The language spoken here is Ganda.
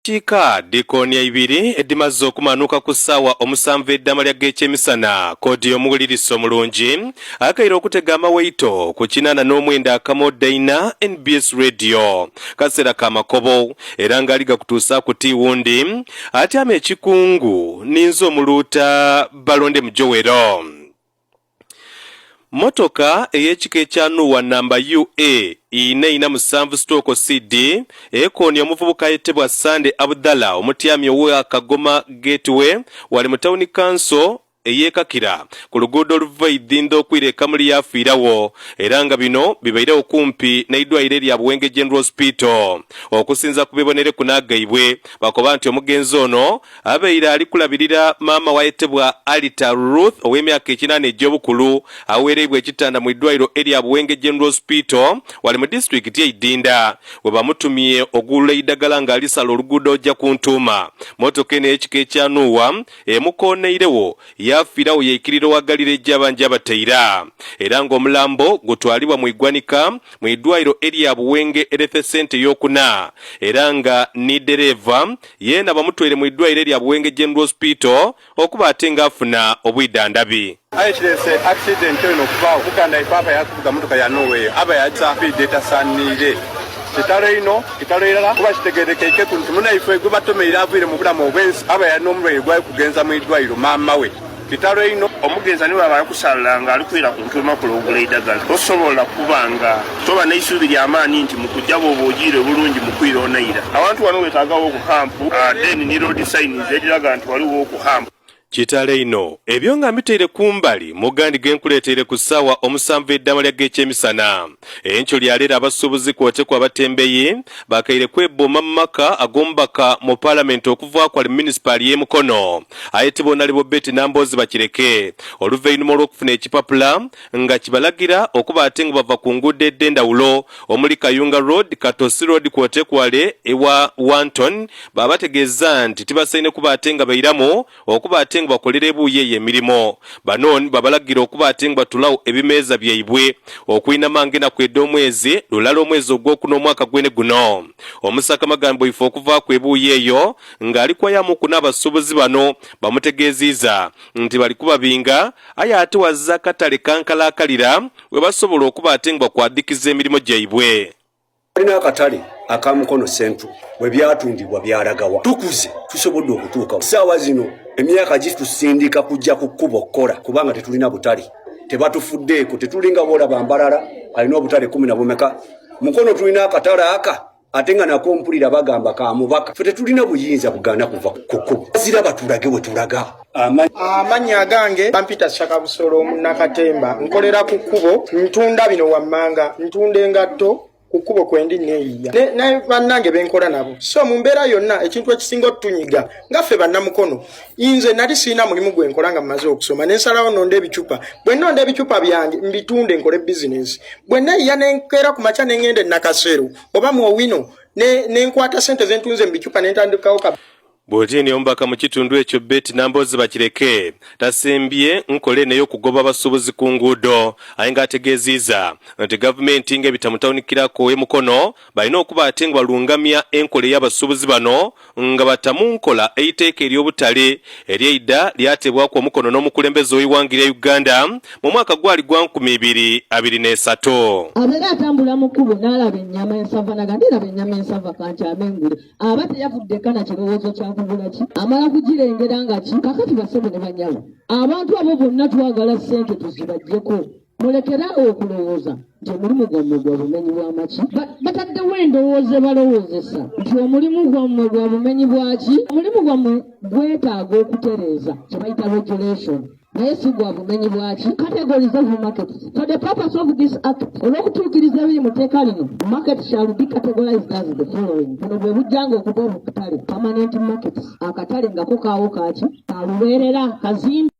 Kiika dikooni ibiri edhimaze okumanuka ku ssaawa 7 edh'amalya g'ekyemisana. Koodi omuwulirisa omulungi akaire okutega amawaito ku 89.4 NBS Radio. Kaseera ka makobo era nga ali gakutuusaaku ti wundi atyama ekikungu ninze omuluuta Balonde Mujowero. Motoka ey'ekika ekya Nuwa namba UA 447 stroke CD ekoonie omuvubuka ayetebwa Sande Abdallah omutyami owa Kagoma Gateway wali mu tawuni kanso ey'e Kakira ku luguudo oluva Idhindho okwira e Kamuli yaafiirawo era nga bino bibairewo kumpi n'eidwaliro erya Buwenge General Hospital. Okusinza ku bebonereku n'agaibwe bakoba nti omugenzi ono Abaire ali kulabirira maama w'ayetebwa Alita Ruth ow'emyaka 80 egy'obukulu awereibwa ekitanda mu idwairo erya Buwenge General Hospital wali mu disitulikiti ye Idinda webamutumye ogulula eidagala nga alisala oluguudo oja ku ntuuma. Motoka eno ey'ekika ekya Nuuwa emukooneirewo yaafiirawo yaikirira owaghalira egy'abangi abataira era nga omulambo gutwalibwa mu igwanika mu idwairo erya Buwenge Health Centre ey'okuna era nga ni dereeva yeena bamutwaire mu idwairo erya Buwenge General Hospital okuba ate nga afuna obwidhandhabi. Aye kirese accident eno okubaagho, muganda ife aba yakuvuga motoka ya Norway aba yaja speed etasaniire. Kitalo inho, kitalo irala kuba kitegerekeikeku nti munaife gwebatomeire avwire mu bulamu obwensi aba yali n'omulwaire gwali kugenza mu idwairo maama we. Kitalo inho. Omugenzi ni bwaba ali kusalala nga ali kwira ku ntuuma kule ogula eidagala, tosobola kuba nga toba n'eisuubi lya maani nti mu kuja bw'oba ojiire bulungi mu kwira onaira. Awantu wano wetaagawo ku hump then ni road signs edhiraga nti ghaligho ku hump. Kitalo inho ebyo nga mbitaire kumbali mu gandi ge nkuleeteire ku ssaawa 7 edh'amalya g'ekyemisana. Enkyo lya leero abasuubuzi kwotekwa abatembeyi bakaire kwebooma mu maka ag'omubaka mu palamenti okuvaaku ali mu munisipaali y'e Mukono ayetebwa Onalebo Betty Nambooze Bakireke oluvainhuma olw'okufuna ekipapula nga kibalagira okuba ate nga bava ku nguudo edh'endhawulo omuli Kayunga Road, Katosi Road kwotekwa ghale ewa Wanton baabategeeza nti tibasaine kuba ate nga bairamu okuba ate nga bakolera ebuuyi eyo emirimo. Bano ni babalagira okuba ate nga batulagho ebimeeza byaibwe okwinama ng'enaku edh'omwezi lulala omwezi ogwokuna omwaka gwene guno. Omusaka Magambo ife okuvaaku ebuuyi eyo ng'ali kwayamuku n'abasuubuzi bano bamutegeeziiza nti bali kubabinga aye ate wazza akatale kankalakalira webasobola okuba ate nga bakwadhikiza emirimo gyaibwe. Tulina akatale aka Mukono Central bwe byatundibwa byalagawa. Tukuze tusobodde okutuuka saawa zino emyaka gitusindika kujja ku kkubo okukola kubanga tetulina butale, tebatufuddeeko, tetulinga bw'olaba Mbarara alina obutale kumi na bumeka. Mukono tulina akatale aka ate nga nako mpulira bagamba ka mubaka. Ffe tetulina buyinza bugaana kuva ku kkubo, bazira batulage we tulaga. Amannya agange bampita Shaka Busolo Munnakatemba, nkolera ku kkubo, ntunda bino wammanga, ntunda engatto ku kkubo kwendi neeyiya ne bannange benkola nabo. So mu mbeera yonna ekintu ekisinga otutunyiga nga ffe bannamukono, nze nali sirina mulimu gwe nkola nga mmaze okusoma ne nsalawo nonda ebicupa. Bwe nnonda ebicupa byange mbitunde nkole bizinensi. Bwe neeyiya ne nkeera ku makya ne ŋŋenda e Nakasero oba mu Owino ne nkwata ssente ze ntunze mu bicupa ne ntandikawo ka Bw'otiini omubaka mu kitundu ekyo Betty Nambooze Bakireke tasembye nkola eno ey'okugoba abasuubuzi ku nguudo aye nga ategeeziiza nti gavumenti nga ebita mu tawuni Kirako ow'e Mukono balina okuba ate nga balungamya enkola ey'abasuubuzi bano nga bata mu nkola eiteeka ery'obutale eryeida lyateebwaku omukono n'omukulembeze ow'eighanga erya Uganda mu mwaka gwali gwa 2023. Abeera atambula mu kkubo n'alaba ennyama ensava naga ndiraba ennyama ensava kankyame ngule. Aba teyavudde eka na kirowoozo kya kugula ki, amala kugirengera nga ki. Kakati bassebo ne bannyabo, abantu abo bonna twagala ssente tuzibaggyeko. Mulekere awo okulowooza nti omulimu gwammwe gwa bumenyi bwa maki. Bataddewo endowooza ebalowoozesa nti omulimu gwammwe gwa bumenyi bwa ki. Omulimu gwammwe gwetaaga okutereeza kye bayita regulation. Naye si gwa bumenyi bwaki. Categories of markets. For the purpose of this act, olw'okutuukiriza ebiri mu tteeka lino, market shall be categorized as the following. Buno bwe bujjanga okuba obutale, permanent markets, akatale nga ko kaawo kaaki, ka lubeerera, kazimbe.